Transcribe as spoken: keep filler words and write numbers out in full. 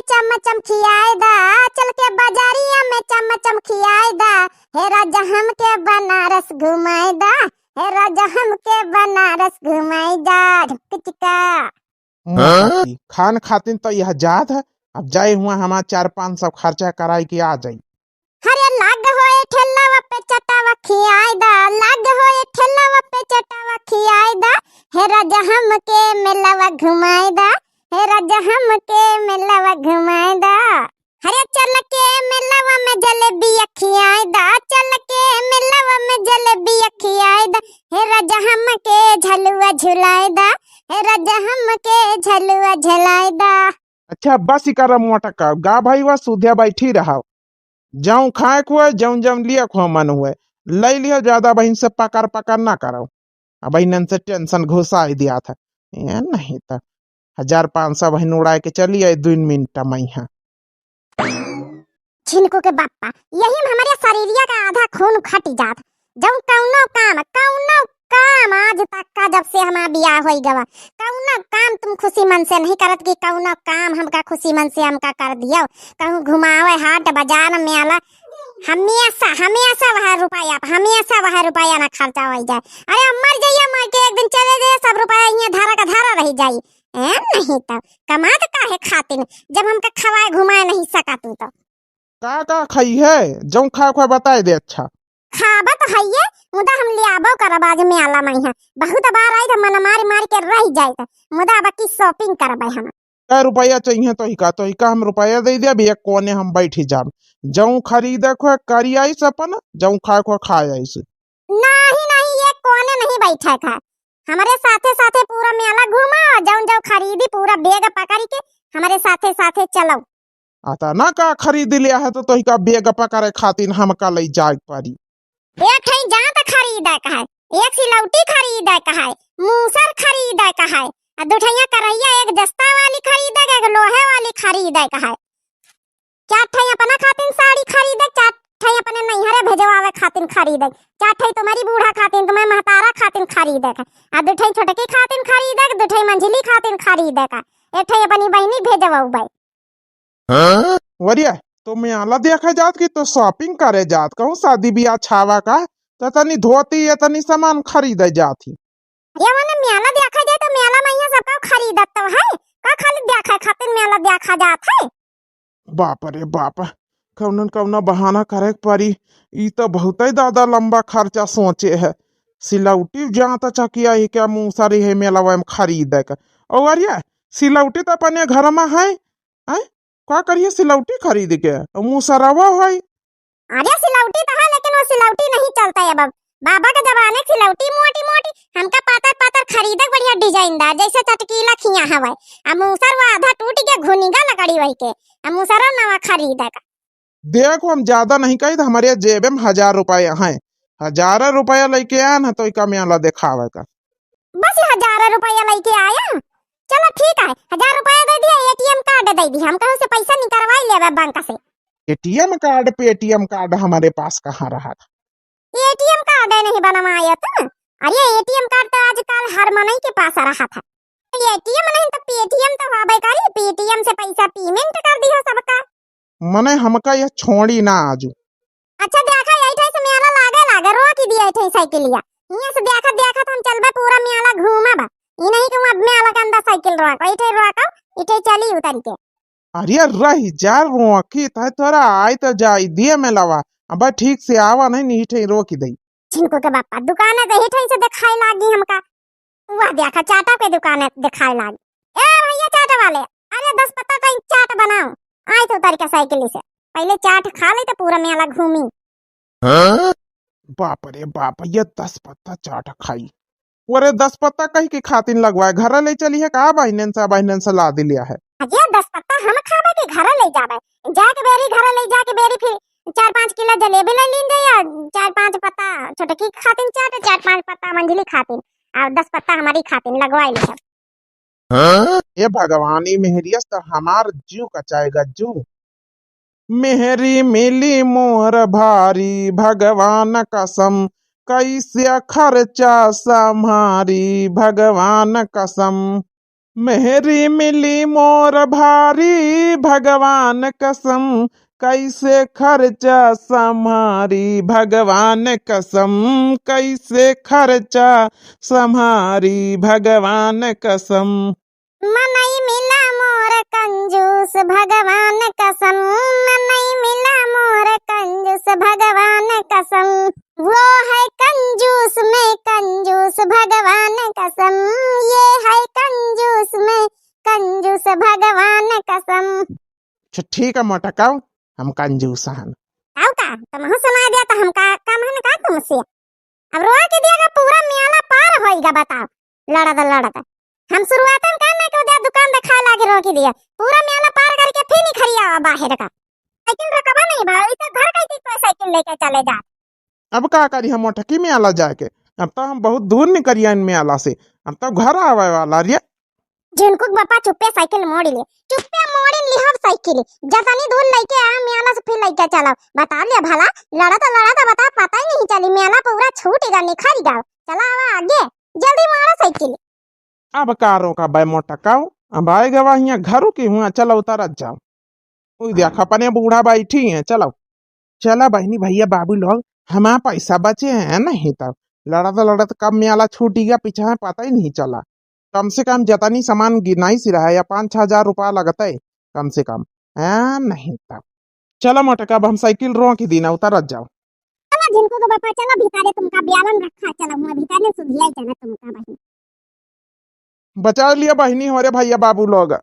चम चम खियाए दा, चल के बाजारिया में चम चम खियाए दा, हे राजा हमके बनारस घुमाए दा, हे राजा हमके बनारस घुमाए दा। ढुक चिका। मोटा की खान खातिन तो यह जात है, अब जाए हुआ हमार चार पाँच सौ खर्चा कराई के आ जाई। हरे लाग होए ठेलावा पे चटावा खियाए दा, लाग होए ठेलावा पे चटावा खियाए दा, हे राजा हमके मेलावा घुमाए दा, हे राजा हमके मेलावा घुमाए दा। हरे चल के मेलावा में जलेबिया खियाए दा, चल के मेलावा में जलेबिया खियाए दा, हे राजा हमके झलुआ झुलाए दा, हे राजा हमके झलुआ झुलाए दा। अच्छा, बस ही करा मोटका, गा भाई वा सुधिया बैठी रहा। जौन खाए को है, जौन जौन लिया को मन हुए, ले लियो, ज्यादा बहिन से पकड़ पकड़ ना करो। अब बहिनन से टेंशन घुसाई दिया था। ए, नहीं तो हजार पाँच सौ बहिन उड़ाए के चली आई दो मिनट में यहाँ। झिनको के बाप्पा, यही में हमारे शरीरिया का आधा खून खटी जात। जौन कौनो काम, कौनो काम आज तक का जब से हमार बियाह होई गवा, कौनो काम तुम खुशी मन से नहीं करत कि कौनो काम हमका खुशी मन से हमका कर दियो। कहूँ घुमावे हाट बाजार मेला, हमेशा, हमेशा वह रुपया, हमेशा वह रुपया ना खर्चा होई जाए। अरे अब मर जाइए, मर के एक दिन चले जाइए, सब रुपया इहाँ धरा का धरा रही जाई। ए, नहीं तो कमात काहे खातिन, जब हमका खवाए घुमाए नहीं सकत तू तो। का का खाई है, जौन खाए खाए बताए दे। अच्छा। खाबा तो हइये, मुदा हम लियाबो करब आज मेला में है। बहुत बार आई तो मन मारी मारी के रह जाए तो, मुदा अब की shopping करबे हम। कै रुपया चाहिए तोहिका? तोहिका हम रुपया दे देब, एक कोने हम बैठी जाब। जौन खरीदे को है, करी आइस अपन, जौन खाए को है, खाए आइस। नहीं, नहीं, एक कोने नहीं बैठे का। हमरे साथे साथे पूरा मेला घूमा, जौन जौन खरीदी पूरा bag पकड़ के हमरे साथे साथे चलो। अतना का खरीद लिया है तो तोहिका bag पकड़े खातिर हमका ले जाए पड़ी। एक ठई जांत खरीदे का है, एक सिलौटी खरीदे का है, मूसर खरीदे का है, आ दू ठइया करैया, एक जस्ता वाली खरीदे का, एक लोहे वाली खरीदे का है। चार ठई अपना खातिर साड़ी खरीदे, चार ठई अपने नैहरे भेजवावे खातिर खरीदे, चार ठई तुम्हारी बूढ़ा खातिर, तुम्हारे महतारा खातिर खरीदे का, आ दू ठई छोटकी खातिर खरीदे, दू ठई मंझली खातिर खरीदे का, एक ठई अपनी बहिनी भेजवाऊ बाई। हाँ? वरिया, तो मेला देखे जात कि तो shopping करे जात? कहूँ शादी बियाह छावा का, तो तनी धोती, ये तनी सामान खरीदे जात ही। ये मने मेला देखा जाए तो मेला में यहाँ सब का खरीदत तो है, का खाली देखे खातिर मेला देखा जात है? बाप रे बाप, कौनन कौना बहाना करे के पड़ी। ई तो बहुते दादा लंबा खर्चा सोचे है। सिलौटी जांत चकिया ही क्या मूसर ही है मेला में खरीदे के। और ये सिलौटी तो अपने घर में है, हैं? का करिए सिलौटी खरीद के? और मूसरवा है। अरे सिलौटी तो है, लेकिन वो सिलौटी नहीं चलता है अब। बाबा के जमाने की सिलौटी मोटी मोटी, हमका पातर पातर खरीदे बढ़िया डिजाइनदार, जैसे चटकीला खिया हवे। आ मूसर वो आधा टूट के घुनिगा लकड़ी वही के, आ मूसरो नवा खरीदे का। देखो, हम ज्यादा नहीं कही तो हमारे जेबे में हजार रुपया है, हजार रुपया लेके आया ना तो इका मेला दिखावे का। बस हजार रुपया लेके आया? चलो ठीक है, हजार रुपया दे दिया, ATM card दे दिया, हम कहूँ से पैसा निकलवा लेबे बैंक से। ATM card, Paytm card हमारे पास कहाँ रहा था? ATM card नहीं बनवाया तुम? अरे ATM card तो आजकल हर मनई के पास रहा था। ATM नहीं तो Paytm तो होबे करी, Paytm से पैसा payment कर दियो सबका। मने हमका यह छोड़ी ना आजू। अच्छा देखा, यही ठे से मेला लागे लागे, रोक ही दिया यही ठे साइकिलिया। हियां से देखत देखत हम चलबे पूरा मेला घूमब। ई नहीं कि वहाँ मेला के अंदर साइकिल रोको, यही ठे रोको, यही ठे चली उतर के। अरे रही जा, रोकी तो तोरा आई तो जाई दिए मेलावा। अब ठीक से आवा नहीं, नहीं ठे रोकी दई। झिनको के बापा, दुकान तो यही ठे से दिखाई लागी हमका। वह देखा, चाटा के दुकान है, दिखाए लाग। ए भैया चाट वाले, अरे दस पत्ता का चाट बनाओ। आई तो उतर के साइकिल से, पहले चाट खा ले तो पूरा मेला घूमी। हाँ? बाप रे बाप, ये दस पत्ता चाट खाई। अरे दस पत्ता कहीं के खातिन लगवाए, घर ले चली है का? बहनन से, बहनन से ला दिलिया है। अरे दस पत्ता हम खाबे के घर ले जाबे, जाके बेरी घर ले जाके बेरी फिर चार पाँच किलो जलेबी ले लीन जाए, चार पाँच पत्ता छोटकी खातिन चाट, चार पाँच पत्ता मंझली खातिन, और दस पत्ता हमारी खातिन लगवाई ले सब। हाँ? ए भगवान, ई मेहरिया से तो हमार जीव कचाएगा, जीव। मेहरी मिली मोर भारी, भगवान कसम, कैसे खर्चा संभारी, भगवान कसम। मेहरी मिली मोर भारी भगवान कसम, कैसे खर्चा सम्हारी भगवान कसम, कैसे खर्चा सम्हारी भगवान कसम। मनई मिला मोर कंजूस भगवान कसम, मनई मिला मोर कंजूस भगवान कसम। वो है कंजूस में कंजूस भगवान कसम, ये है कंजूस में कंजूस भगवान कसम। अच्छा, ठीक है मोटकाऊ, हम कंजूस हन। आऊ का? तुमहू सुना दिया तो हम का कम हन का तुमसे? अब रोक दिया का पूरा म्याला पार होइगा, बताओ, लड़त लड़त। हम शुरुआत में कहना कि उधर दुकान दिखाए लागे रोक दिया, पूरा म्याला पार करके फिर निखरिया बाहर का। साइकिल रखबा नहीं बा, इधर घर कैसे कोई साइकिल लेके चले जा? अब का करी हम मोटकी म्याला जाके? अब तो हम बहुत दूर निकरिया इन म्याला से, अब तो घर आवे वाला रे। झिनकू के बापा चुप्पे साइकिल मोड़ ले, चुप्पे मोड़ लिहब साइकिल। जतनी दूर लइके आ, म्याला से फिर लइके चलब। बता ले भला, लड़त लड़त बता, पता ही नहीं चली, म्याला पूरा छूट गा, निखर गा। चला आवा आगे, जल्दी मोड़ा साइकिल। अब का रोका बे मोटकाऊ, अब आए गवा हियाँ घरू की हुआ, चला उतरत जाओ। ओई देख, अपने बूढ़ा बैठी हैं, चलो। चला बहिनी, भैया, बाबू लोग, हमार पैसा बचे हैं, नहीं तब लड़त लड़त कब म्याला छूटी गया, पीछे में पता ही नहीं चला। कम से कम जतनी सामान गिनाई सी रहा है, या पाँच छह हजार रुपया लगता है कम से कम, हाँ, नहीं तब। चला मोटका, अब हम साइकिल रोक ही दीना, उतरत जाओ। चला झिनकू के बापा, चला भीतरे, तुमका ब्यालन रखा, चला हुआ भीतरे सुधिया चला तुमका बहिनी। बचा लिया बहिनी हो रे भैया बाबू लोग।